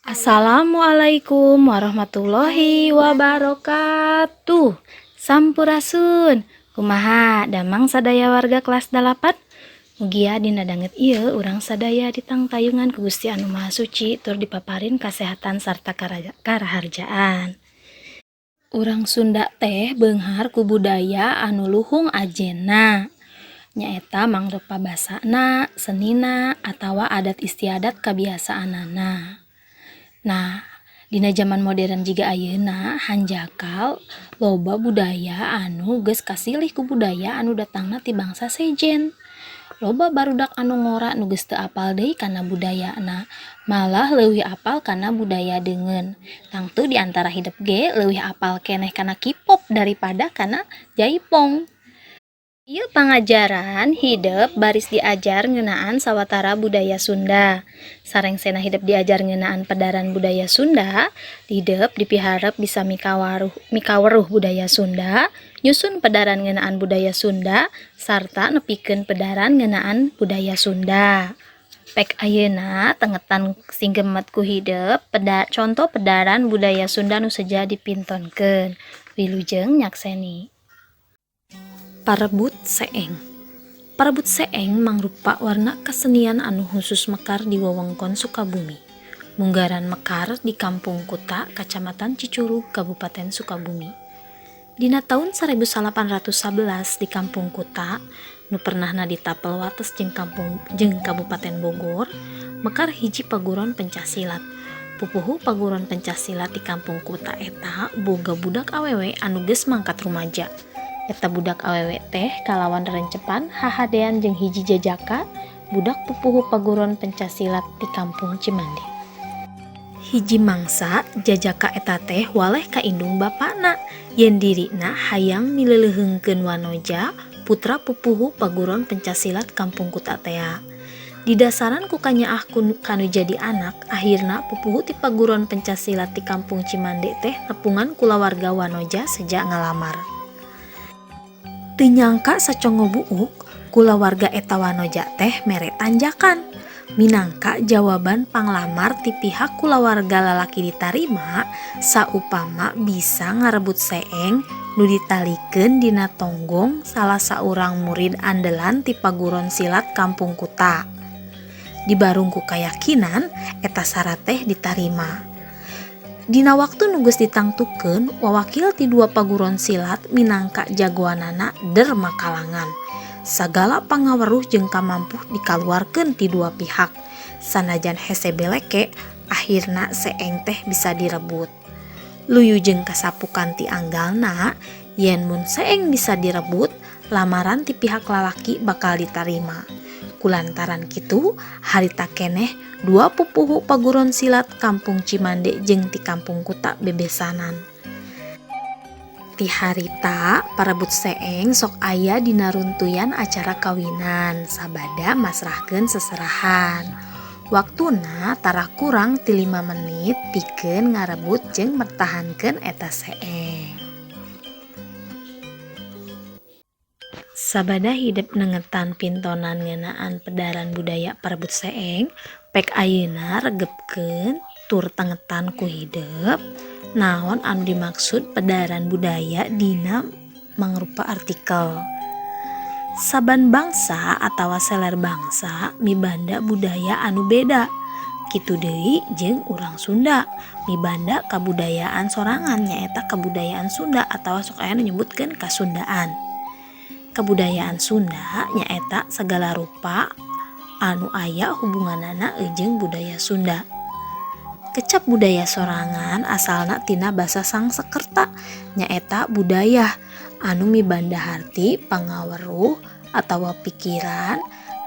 Assalamualaikum warahmatullahi wabarakatuh. Sampurasun. Kumaha damang sadaya warga kelas 8? Mugia dina danget ieu urang sadaya ditangtayungan ku Gusti Anu Maha Suci tur dipaparin kasehatan sarta karaharjaan. Urang Sunda teh beunghar ku budaya anu luhung ajenna. Nyaeta mangrupa basana, senina, atawa adat istiadat kabiasaanana. Nah, dina jaman modern jiga ayeuna hanjakal loba budaya anu geus kasilih ku budaya anu datangna ti bangsa sejen. Loba barudak anu ngora nu geus teu apal deui kana budayana, malah leuwih apal kana budaya deungeun. Tangtu di antara hidep ge leuwih apal keneh kana K-pop daripada kana jaipong. Ieu pangajaran hidep baris diajar ngeunaan sawatara budaya Sunda. Sarengsena hidep diajar ngeunaan pedaran budaya Sunda, hidep dipiharep bisa mikaweruh budaya Sunda, nyusun pedaran ngeunaan budaya Sunda, sarta nepikeun pedaran ngeunaan budaya Sunda. Pek ayeuna tengetan sing gemet ku hidep conto pedaran budaya Sunda nu seja dipintonkeun. Wilujeng nyakseni. Parebut Seeng. Parebut Seeng mangrupa warna kesenian anu khusus mekar di wewengkon Sukabumi. Munggaran mekar di Kampung Kuta, Kacamatan Cicurug, Kabupaten Sukabumi. Dina taun 1811 di Kampung Kuta, nu pernahna ditapel wates jeung kampung jeung Kabupaten Bogor, mekar hiji paguron pencak silat. Pupuhu paguron pencak silat di Kampung Kuta eta boga budak awewe anu geus mangkat rumaja. Eta budak awewe teh kalawan rencepan hahadean jeung hiji jajaka budak pupuhu paguron pencak silat di Kampung Cimande. Hiji mangsa jajaka eta teh waleh ka indung bapana yen dirina hayang mileleuheungkeun wanoja putra pupuhu paguron pencak silat Kampung Kuta tea. Didasaran ku kanyaah kanu jadi anak, akhirna pupuhu ti paguron pencak silat di Kampung Cimande teh nepungan kulawarga wanoja sejak ngalamar. Teu nyangka sacongo buuk, kulawarga eta wanoja teh mere tanjakan. Minangka jawaban panglamar ti pihak kulawarga lalaki ditarima, saupama bisa ngarebut seeng nu ditalikeun dina tonggong salah saurang murid andelan ti paguron silat Kampung Kuta. Dibarung ku kayakinan eta syarat teh ditarima. Dina waktu nu geus ditangtukeun, wawakil ti dua paguron silat minangka jagoanana der makalangan. Sagala pangaweruh jeung kamampuh dikaluarkeun ti dua pihak. Sanajan hese beleke, akhirna seeng teh bisa direbut. Luyu jeung kasapukan ti anggalna, yen mun seeng bisa direbut, lamaran ti pihak lalaki bakal ditarima. Kulantaran kitu, harita keneh dua pupuhu paguron silat Kampung Cimande jeung ti Kampung Kuta bebesanan. Ti harita parebut seeng sok aya dina runtuyan acara kawinan sabada masrahkeun seserahan. Waktuna tara kurang ti 5 menit pikeun ngarebut jeung mertahankeun eta seeng. Sabada hidep nengetan pintonan ngeunaan pedaran budaya parebut seeng, pek ayeuna regepkeun tur tengetan ku hidep naon anu dimaksud pedaran budaya dina mangrupa artikel. Saban bangsa atawa seler bangsa mibanda budaya anu beda. Kitu deui jeung urang Sunda mibanda kabudayaan sorangan nyaeta kabudayaan Sunda atawa sok aya nu nyebutkeun kasundaan. Kabudayaan Sunda nyaeta sagala rupa anu aya hubunganana jeung budaya Sunda. Kecap budaya sorangan asalna tina basa Sangsekerta nyaeta budaya anu mibanda harti pangaweruh atawa pikiran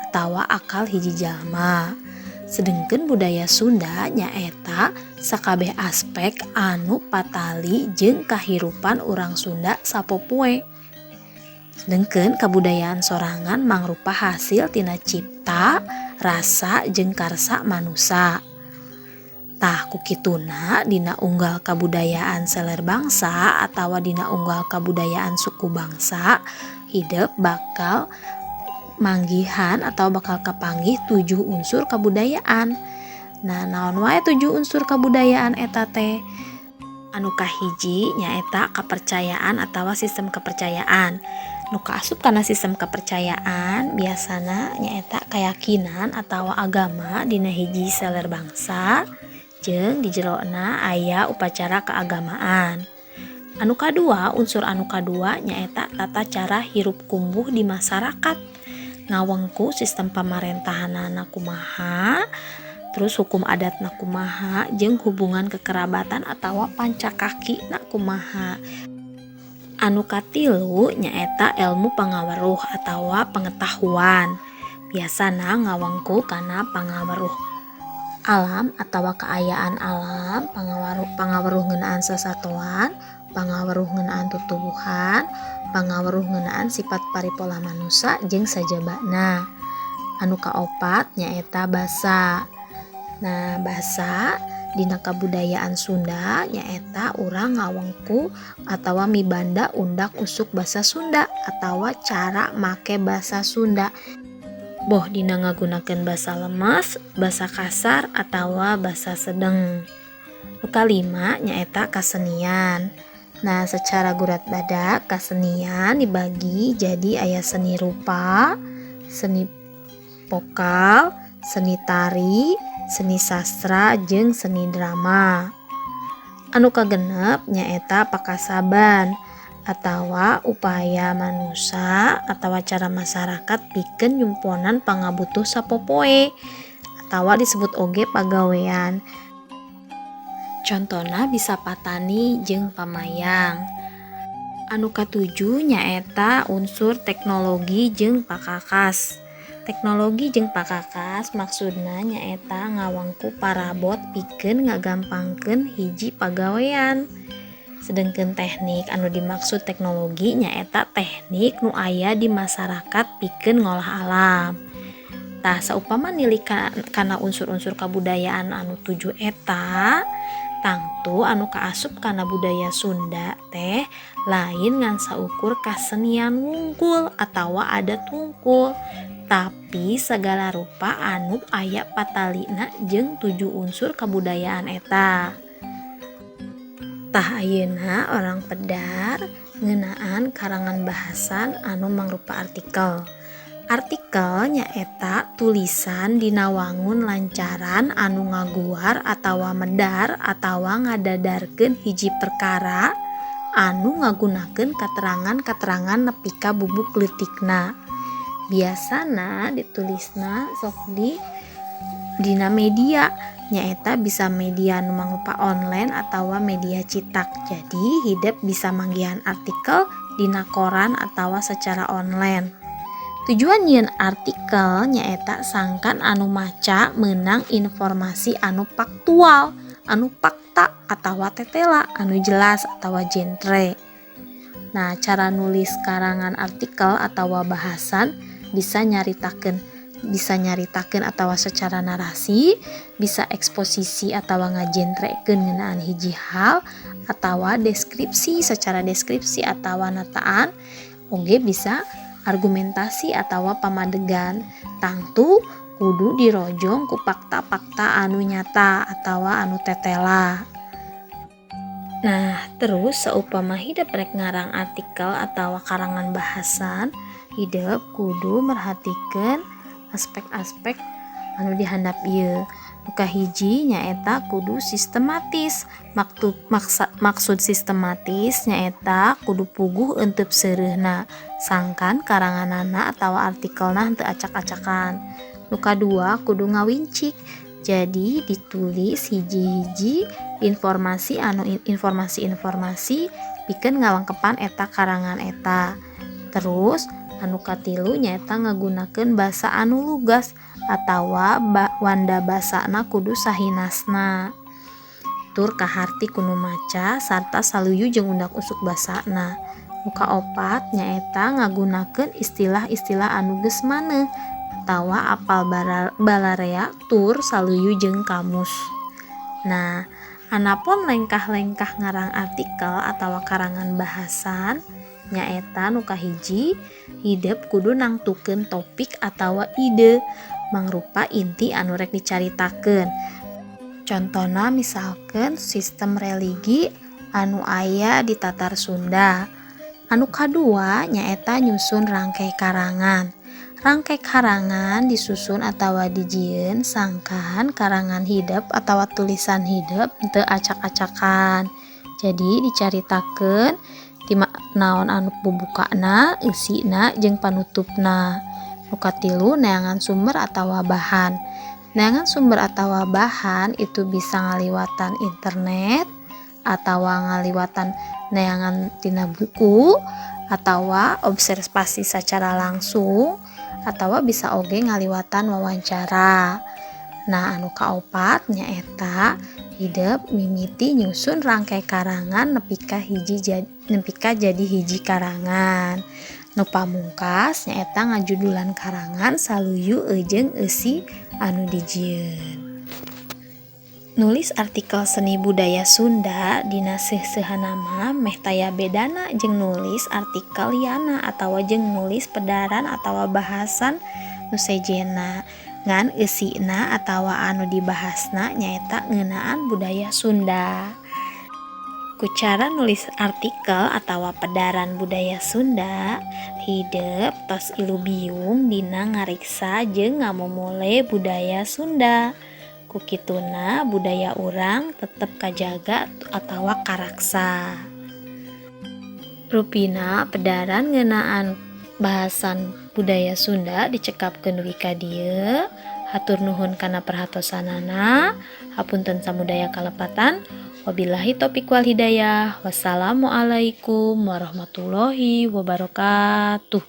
atawa akal hiji jalma. Sedengkeun budaya Sunda nyaeta sakabeh aspek anu patali jeung kahirupan urang Sunda sapopoe. Sedengkeun kabudayaan sorangan mangrupa hasil tina cipta, rasa jeung karsa manusa. Tah ku kituna dina unggal kabudayaan seler bangsa atawa dina unggal kabudayaan suku bangsa hidep bakal manggihan atau bakal kapanggih 7 unsur kabudayaan. Nah, naon wae tujuh unsur kabudayaan eta teh? Anu kahiji nyaeta kepercayaan atawa sistem kepercayaan. Nu kaasup kana sistem kepercayaan biasana nyaeta keyakinan atawa agama dina hiji seler bangsa jeung di jerona aya upacara keagamaan. Anu kadua, unsur anu kadua nyaeta tata cara hirup kumbuh di masyarakat. Ngawengku sistem pamarentahanana kumaha, terus hukum adatna kumaha, jeung hubungan kekerabatan atawa pancakaki na kumaha. Anu katilu nyaeta ilmu pangaweruh atawa pengetahuan. Biasana ngawengku kana pangaweruh alam atawa kaayaan alam, pangaweruh ngeunaan sasatoan, pangaweruh ngeunaan tutuwuhan, pangaweruh ngeunaan sifat paripola manusa jeung sajabana. Anu kaopat nyaeta basa. Nah, basa dina kabudayaan Sunda nyaeta urang ngawengku atawa mibanda undak usuk basa Sunda atawa cara make basa Sunda. Boh dina ngagunakeun basa lemes, basa kasar atawa basa sedeng. Nu kalima nyaeta kasenian. Nah, secara gurat badak kasenian dibagi jadi aya seni rupa, seni vokal, seni tari, seni sastra jeung seni drama. Anu kagenep nyaeta pakasaban atawa upaya manusa atawa cara masyarakat pikeun nyumponan pangabutuh sapopoe atawa disebut oge pagawean. Contona bisa patani jeung pamayang. Anu katujuh nyaeta unsur teknologi jeung pakakas. Teknologi jeung pakakas maksudna nyaeta ngawengku parabot pikeun ngagampangkeun hiji pagawean. Sedengkeun teknik anu dimaksud teknologi nyaeta teknik nu aya di masyarakat pikeun ngolah alam. Tah, saupama nilik kana unsur-unsur kabudayaan anu tujuh eta, tangtu anu kaasup kana budaya Sunda teh lain ngan saukur kasenian wungkul atawa adat wungkul, tapi segala rupa anu aya patalina jeung tujuh unsur kabudayaan eta. Tah, ayeuna urang pedar ngeunaan karangan bahasan anu mangrupa artikel. Artikel nyaeta tulisan dina wangun lancaran anu ngaguar atawa medar atawa ngadadarkeun hiji perkara anu ngagunakeun katerangan-katerangan nepi ka bubuk leutikna. Biasana ditulisna sok di dina media, nyaeta bisa media anu mangrupa online atawa media cetak. Jadi hidep bisa manggihan artikel dina koran atawa secara online. Tujuan nyieun artikel nyaeta sangkan anu maca meunang informasi anu faktual, anu fakta atawa tetela, anu jelas atawa jentre. Nah, cara nulis karangan artikel atawa bahasan bisa nyaritakeun atawa secara narasi, bisa eksposisi atawa ngajentrekeun ngeunaan hiji hal, atawa deskripsi, secara deskripsi atawa nataan, oge bisa argumentasi atawa pamadegan. Tangtu kudu dirojong ku fakta-fakta anu nyata atawa anu tetela. Nah, terus saupama hidep rek ngarang artikel atawa karangan bahasan, hidep kudu merhatikeun aspek-aspek anu di handap ieu. Nu kahiji nyaeta kudu sistematis. Maksud sistematis nyaeta kudu puguh euteup seureuhna, sangkan karanganana atawa artikelna henteu acak-acakan. Nu kadua kudu ngawincik. Jadi ditulis hiji-hiji informasi anu informasi-informasi pikeun ngalengkepan eta karangan eta. Terus anu katilu nyaeta ngagunakeun basa anu lugas atawa wanda basana kudu sahinasna tur kaharti ku nu maca sarta saluyu jeung undak usuk basana. Nu kaopat nyaeta ngagunakeun istilah-istilah anu geus maneuh atawa apal balarea tur saluyu jeung kamus. Nah, anapun lengkah-lengkah ngarang artikel atawa karangan bahasan nyaeta nu kahiji, hidep kudu nangtukeun topik atawa ide mangrupa inti anu rek dicaritakeun. Contona misalkeun sistem religi anu aya di Tatar Sunda. Anu kadua nyaeta nyusun rangkay karangan. Rangkay karangan disusun atawa dijieun sangkan karangan hidep atawa tulisan hidep teu acak-acakan. Jadi dicaritakeun ti naon anu bubukana, eusina, jeung panutupna. Nu katilu, neangan sumber atawa bahan. Neangan sumber atawa bahan itu bisa ngaliwatan internet atawa ngaliwatan neangan tina buku atawa observasi sacara langsung atawa bisa oge ngaliwatan wawancara. Nah, anu kaopat nyaeta hidep mimiti nyusun rangkay karangan nepi ka jadi hiji karangan. Nu pamungkas nyaeta ngajudulan karangan saluyu jeung eusi anu dijieun. Nulis artikel seni budaya Sunda dina seuseuhanna mah meh taya bedana jeung nulis artikel liana atawa jeung nulis pedaran atawa bahasan nu sejenna, ngan eusina atawa anu dibahasna nyaeta ngeunaan budaya Sunda. Ku cara nulis artikel atawa pedaran budaya Sunda, hidep tos ilubiung dina ngariksa jeung ngamumule budaya Sunda. Ku kituna budaya urang tetep kajaga atawa karaksa. Rupina pedaran ngeunaan bahasan budaya Sunda dicekapkeun dugi ka dieu. Hatur nuhun kana perhatosanana. Hapunten samudaya kalepatan. Wabillahi taufik wal hidayah. Wassalamualaikum warahmatullahi wabarakatuh.